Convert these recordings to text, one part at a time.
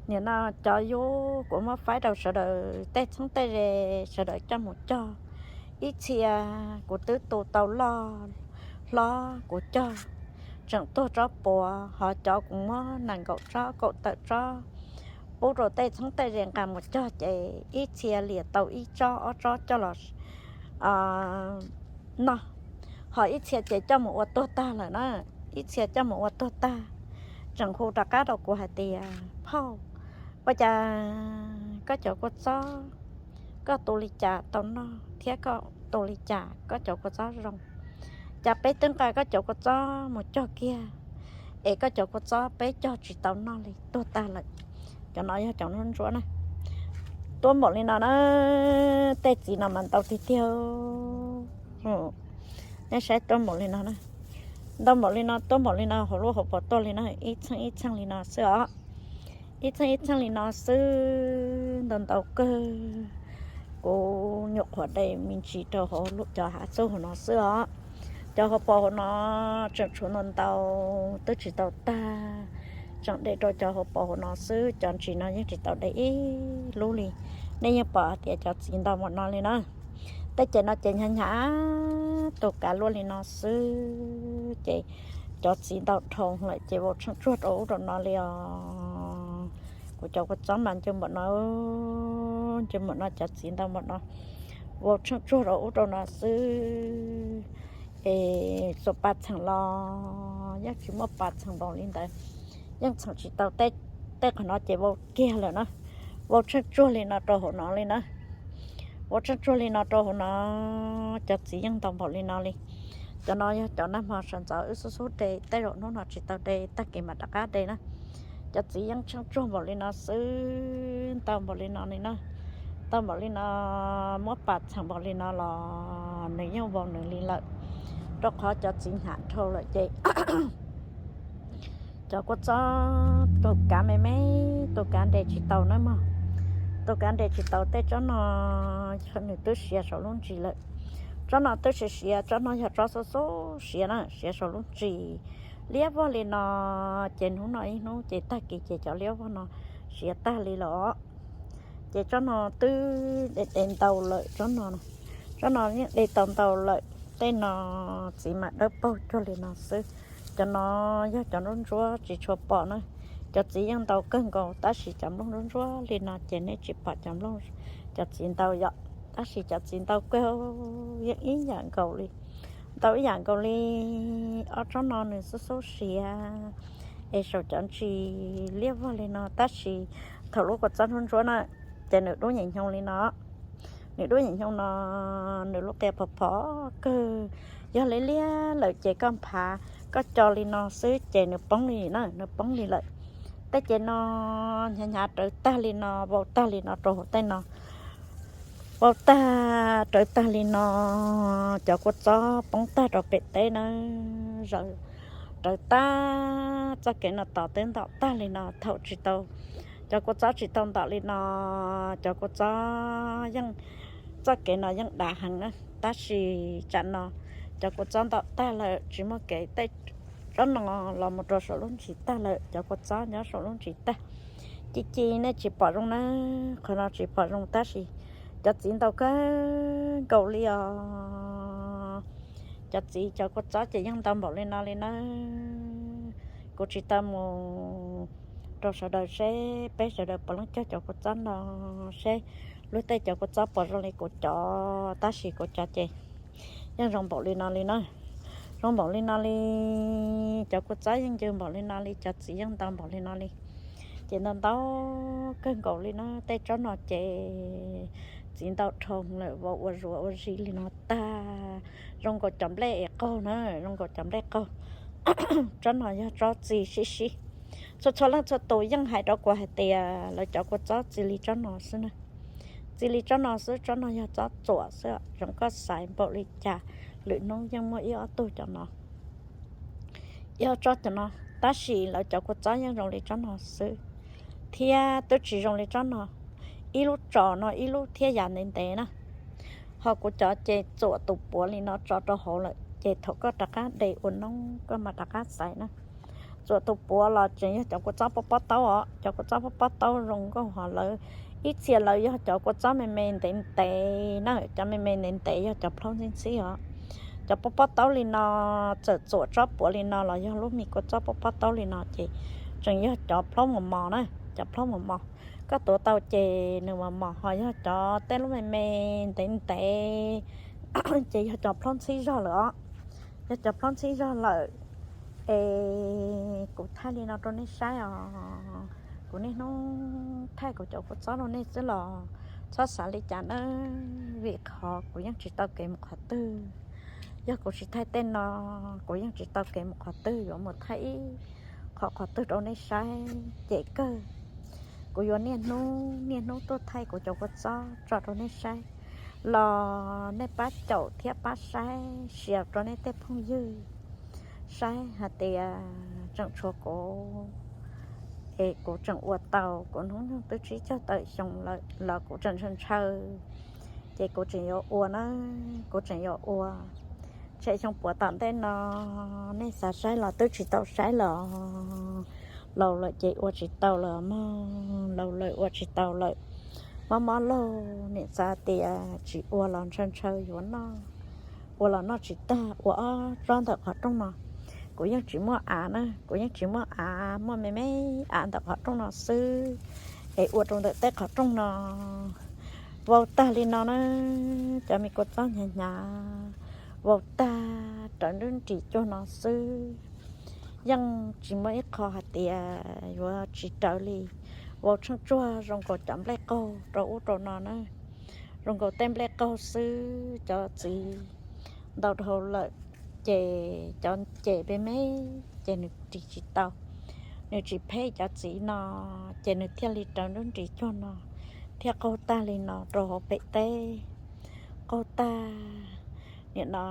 Nim no cov yub kuv muab faib rau sawv daws tej txheeb tej ze, sawv daws coj mus cog. Ib txhia kuv twb tu tau loj hlob kuv cog tseem tuag tsob puav, ho cov kuv muab nees nkaum tsob kaum tawm tsob pub rau tej txheeb tej ze nqa mus cog ces ib txhia liam tau ib tsob ob tsob coj los noj, ho ib txhia ces coj mus ua tuag tag lawm na, ib txhia coj mus ua tuag tag. Tseem hu rov qab rau kuv hais tias, phauj, ua cas koj cov kua txob koj tu li cas tau noj thiab koj tu li cas koj cov kua txob zoo? Cas peb twb nqa koj cov kua txob mus cog kiag es koj cov kua txob peb cog tsis tau noj li, tuag tag lawm. Cov no yog cov ntsuab ntsuab na, tuab npaum li no na, tej txiv no mas ntau tiag tiag. Nej saib tuab npaum li no na, ntau npaum li no, tuab npaum li no, hauv lub hauv paus tuaj li na, ib txheej ib txheej li no xwb os. Ib txheej ib txheej li no xwb, ntau ntau kawg. Kuv nyuam qhuav de me ntsis rau hauv cov hav txuj hauv no xwb os. Cov hauv paus hauv no tseem tshuav ntau ntau, twb tsis tau tag, tseem de rau cov hauv paus hauv no xwb, cov ntsis no yeej tsis tau de ib lub li. Nej yeej pom hais tias cov txiv ntau npaum no li na. Tej ces no ces hnyav hnyav, tus kav luaj li no xwb ces cov txiv ntau dhau lawm ces vau tsheej tsuag rau ub rau no li os. Kuv cov kua txob mas ncu npaum no, ncu npaum no, cov txiv ntau npaum no, vau tsheej tsuag rau ub rau no xwb. Es txawm pas txheem los yeej tsis muaj pas txheem npaum li ntawd, yeej txheem tsis tau. Tej qhov no ces vau kiag lawm na, vau tsheej tsuag li no rau hauv no li na. Vau tsheej tsuag li no rau hauv no, cov txiv yeej ntau npaum li no li. Cov no yog cov nag hmo sawv ntxov wb xub xub de, tej zaum hnub no tsis tau de, tag kis mam rov qab de na. Cov txiv yeej tsheej tsuag npaum li no xwb, ntau npaum li no li na. Ntau npaum li no, muab pas txheem npaum li no los nws yeej vau nws li lawm, rau qhov cov txiv hnyav dhau lawm ces cov kua txob tus kav me me, tus kav nres tsis tau na mog. Tus kav nres tsis tau, tej tsob no yog nws twb siav saum lub ntsis lawm. Tsob no twb siav siav, tsob no yog tsob xub xub siav na, siav saum lub ntsis liab vog li no, ces hnub no ib hnub ces tag kis ces cov liab vog no siav tag li lawm os. Ces tsob no twb de de ntau lawm, tsob no, tsob no yeej de tau ntau lawm. Tej no txiv mam dawb paug cuag li no xwb. Cov no yog cov nruab ntsuab tsis tshua pom na. Cov txiv yeej ntau kawg nkaus tab sis cov nplooj ntsuab ntsuab li no ces nej tsis pom cov nplooj, cov txiv ntau yom, tab sis cov txiv ntau kawg, yeej ib yam nkaus li, ntau ib yam nkaus li. Ob tsob no nws xub xub siav es saum cov ntsis liab vog li no, tab sis thaum lub kua txob ntsuab ntsuab na, ces nws dub nyem nyoos li no. Nws dub nyem nyoos no, nws lub qia phom phom kawg. Yog liab liab lawm ces koj nphav, koj co li no xwb ces nws poob li na, nws poob li lawm. Tej ces no hnyav hnyav rawv tag li no, vau tag li no rau hauv tej no, vau tag rawv tag li no, cov kua txob poob tag rau pem teb na. Zaws rawv tag, txoj kev no tos twb ntom tag li no, thaum tsis tau, cov kua txob tsis tau ntom li no, cov kua txob yeej, txoj kev no yeej dav heev na. Tab sis tsam no cov kua txob ntom tag lawm, tsis muaj kev, tej tsob no los mus rau saum lub ntsis tag lawm, cov kua txob nyob saum lub ntsis tag. Ci ci nej tsis pom zoo na, qhov no tsis pom zoo tab sis cov txiv ntau kawg nkaus li os. Cov txiv cov kua txob ces yeej ntau npaum li no li na. Kuv tsis tau mus rau sawv daws seb peb sawv daws puas leej cog cov kua txob no, seb luag tej cov kua txob puas zoo li kuv cov, tab sis kuv cov ces yeej zoo npaum li no li na. Zoo npaum li no li, cov kua txob yeej ncw npaum li no li, cov txiv yeej ntau npaum li no li. Ces ntau ntau kawg nkaus li na, tej tsob no ces txiv ntau dhau lawm, vau ua zuav ua zis li no tag. Zoo nkaus cov nplej es qaug na, zoo nkaus cov nplej qaug. Tsob no yog tsob txi sib sib. Txhua txhua leej txhua tus yeej hais rau kuv hais tias lawv cov kua txob txi li tsob no xwb na. Txi li tsob no xwb, tsob no yog txob txuam xwb, zoo koj xaiv npaum li cas, lwm hnub yeej muaj ib ob tug cov no, ib ob tsob cov no, tab sis lawv cov kua txob yeej zoo li tsob no xwb, thiab twb tsis zoo li tsob no. Ib lub tsos no ib lub thiab yav ntev ntev na. Ho kuv cov ces txuam tus puav li no tso rau hauv lawm, ces thaum koj rov qab de ua noob koj mam rov qab xaiv na. Txuam tus puav los tseem yog cov kua txob pob pob taub os, cov kua txob pob pob taub zoo nkauj hos lawv ib txhia lawv yog cov kua txob me me ntev ntev na, cov me me ntev ntev yog cov plaub ntxhib ntxhib os. Cov pob pob taub li no, txawm txuam tsob puav li no los yog lub me kua txob pob pob taub li no ces tseem yog cov plaub mos mos na, cov plaub mos mos. Koj tuav tau ces nws mos mos, hos yog cov tej lub me me ntev ntev ces yog cov plaub ntxhib zog lawm os, yog cov plaub ntxhib zog lawm. Es kuv thaij li no rau nej saib os, kuv niaj hnub thaij kuv cov kua txob rau nej xwb los txhob xav li cas nawb, vim qhov kuv yeej tsis tau kev mus qhov twg. Yog kuv tsis thaij tej no, kuv yeej tsis tau kev mus qhov twg, yuav mus thaij ib qhov qhov twg rau nej saib ces kawg kuv yuav niaj hnub niaj hnub tuaj thaij kuv cov kua txob tso rau nej saib los nej pab caum thiab pab saib share rau nej tej phooj ywg saib hais tias tseem tshuav kuv es kuv tseem ua tau, kuv hnub nyoog twb tsib caug tawm xyoo lawm los kuv tseem ntshaw ntshaw ces kuv tseem yuav ua na, kuv tseem yuav ua. Tshem xyoo puav tom ntej no nej xav saib los twb tsis tau saib los, laus lawm ces ua tsis tau lawm mog, laus lawm ua tsis tau lawm. Mob mob laug niam txav tias tsis ua los ntshaw ntshaw yuav noj, ua los noj tsis tag, ua ob tsob ntawm qhov rooj no. Kuv yeej tsis muaj av na, kuv yeej tsis muaj av, muaj me me av ntawm qhov rooj no xwb es ua rau ntawm tej qhov rooj no vau tag li no na. Cov me kua txob hnyav hnyav vau tag rawv nruab nris cuag no xwb, yeej tsis muaj ib qho hais tias yuav tsis rawv li. Vau tsheej tsuag zoo nkaus cov nplej qaug rau ub rau no na, zoo nkaus tej nplej qaug xwb. Cov txiv ntau dhau lawm ces cov ces me me ces nws ris tsis tau, nws tsis pheb cov txiv no ces nws thiaj li rawv nruab nris cuag no thiab qaug tag li no rau hauv pem teb. Qaug tag, nim no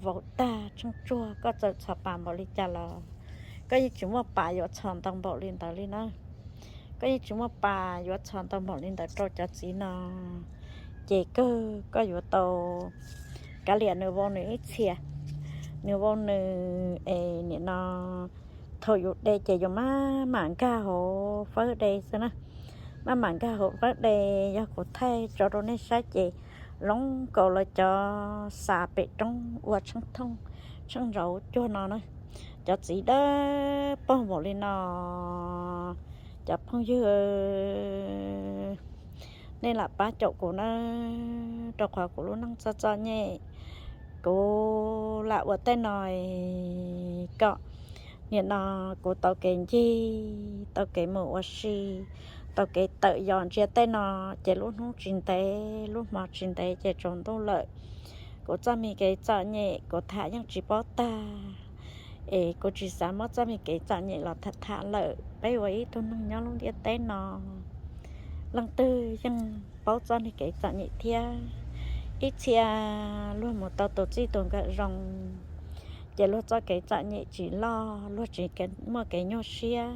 vau tag tsheej tsuag, koj txawm txhos pas npaum li cas los koj yeej tsis muaj pas yuav txhos ntau npaum li ntawd li na. Koj yeej tsis muaj pas yuav txhos ntau npaum li ntawd rau cov txiv no, ces kawg koj yuav tau kav liam nws vau nws ib txhia. Nws vau nws es nim no thaum yus de ces yus maj mam nkag hauv fawb de xwb na, maj mam nkag hauv fawb de. Yog kuv thaij tso rau nej saib ces zoo nkaus lawv cov xa pem roob ua tsheej thooj tsheej ntsauv cuag no na, cov txiv dawb paug npaum li no. Cov phooj ywg, nej lam pab caum kuv na, rau qhov kuv lub neej txom txom nyem, kuv lam ua tej no kom nim no kuv tau kev ncig, tau kev mus ua si, tau kev tawm yos ntsia tej no, ces lub hnub tsis ntev lub hmo tsis ntev ces tsaus ntuj lawm. Kuv txoj me kev txom nyem kuv tham yeej tsis paub tag, es kuv tsis xav muab txoj me kev txom nyem los tham tham lawm. Peb ua ib tug neeg nyob lub ntiaj teb no, leej twg yeej paub txoj me kev txom nyem thiab. Ib txhia luag mus tau tus txij tus nkawm zoo, ces luag txoj kev txom nyem tsis loj, luag tsis muaj kev nyuaj siab,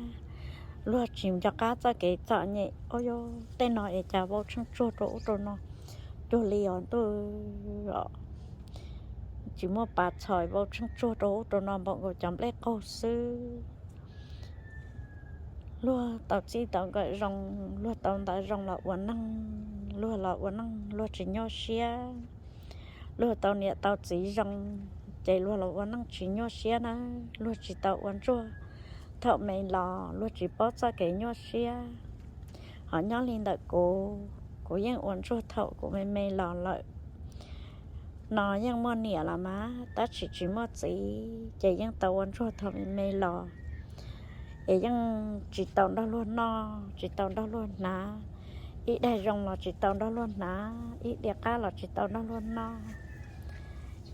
luag tsis nco qab txoj kev txom nyem. Ua yog tej no es cas vau tsheej tsuag rau ub rau no cuag li os ntuj os. Tsis muaj pas txhos, vau tsheej tsuag rau ub rau no npaum nkaus cov nplej qaug xwb. Luag tau txij tau nkawm zoo, luag tau ntawv zoo los ua neej, luag los ua neej luag tsis nyuaj siab. Luag tau niam tau txiv zoo, ces luag los ua neej tsis nyuaj siab na. Luag tsis tau ua ntsuag thaum me los, luag tsis paub txoj kev nyuaj siab. Ho nyob li ntawm kuv, kuv yeej ua ntsuag thaum kuv me me los lawm. No yeej muaj niam los mas tab sis tsis muaj txiv, ces yeej tau ua ntsuag thaum me me los, es yeej tsis tau nrog luag noj, tsis tau nrog luag hnav. Ib daig zoo los tsis tau nrog luag hnav, ib diav qab los tsis tau nrog luag noj.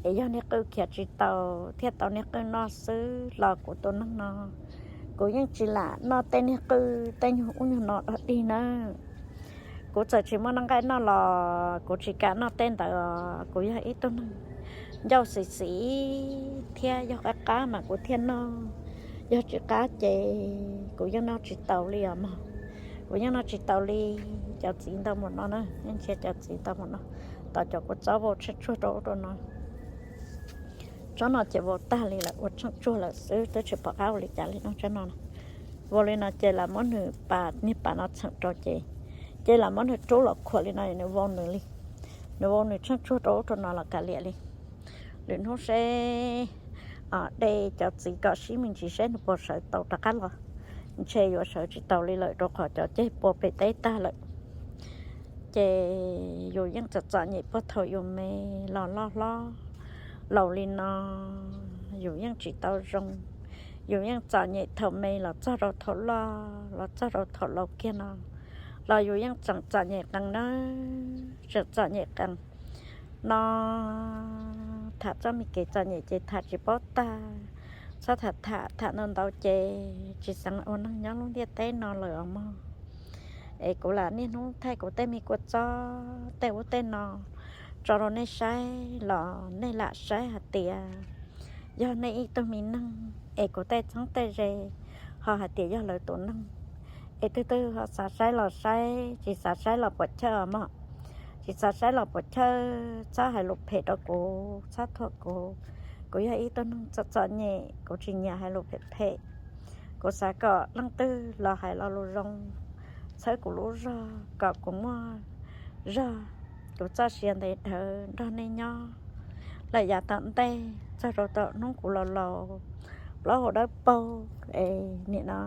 Es yog niag qwj khiav tsis tau thiaj tau niag qwj noj xwb los kuv tus neeg no, kuv yeej tsis lam noj tej niag qwj tej nyuag ub nyuag no dog dig nawb. Kuv txawm tsis muaj noj nqaij noj los kuv tsis kam noj tej ntawd os. Kuv yog ib tug neeg ncauj xis xis thiab, yog qab qab mas kuv thiaj noj, yog tsis qab ces kuv yeej noj tsis taus li os mog. Kuv yeej noj tsis taus li. Cov txiv ntau npaum no na, yeej ntsia cov txiv ntau npaum no, tos cov kua txob vau tsheej tsuag rau ub rau no. Tsob no ces vau tag li lawm, ua tsheej tsuag lawm xwb, twb tsis pom qab ua li cas li no. Tsob no vau li no ces lam muab nws pas, niag pas no txheem rau ces, ces lam muab nws rub los khuam li no, nws vau nws li. Nws vau nws tsheej tsuag rau ub rau no los kav liam li. Lwm hnub seb de cov txiv kom sib me ntsis seb nws puas sawv tau rov qab los. Ntshe yuav sawv tsis taus li lawm rau qhov cov ceg pua pem teb tag lawm. Ces yus yeej txom txom nyem puag thaum yus me los loj hlob laus li no, yus yeej tsis tau zoo. Yus yeej txom nyem thaum me los txog rau thaum loj, los txog rau thaum laus kiag no los yus yeej tseem txom nyem qees na, tseem txom nyem qees no. Tham txoj me kev txom nyem ces tham tsis paub tag. Txhob tham tham tham ntau ntau ces tsis xeev ua neeg nyob lub ntiaj teb no lawm os mog. Es kuv lam niaj hnub thaij kuv tej me kua txob tej ub tej no tso rau nej saib los nej lam saib hais tias yog nej ib tug me neeg es kuv tej txheeb tej ze ho hais tias yog lawv tus neeg. Es twg twg ho xav saib los saib, tsis xav saib los puam chawj os mog. Tsis xav saib los puam chawj, txhob hais lus phem rau kuv, txhob thuam kuv. Kuv yog ib tug neeg txom txom nyem, kuv tsis nyiam hais lus phem phem. Kuv xav kom leej twg los hais lo lus zoo, txhawb kuv lub zog kom kuv muaj zog, kuv txoj sia ntev dhawv nrog nej nyob lawm yav tom ntej txog rau tom hnub kuv laus laus, plaub hau dawb paug es nim no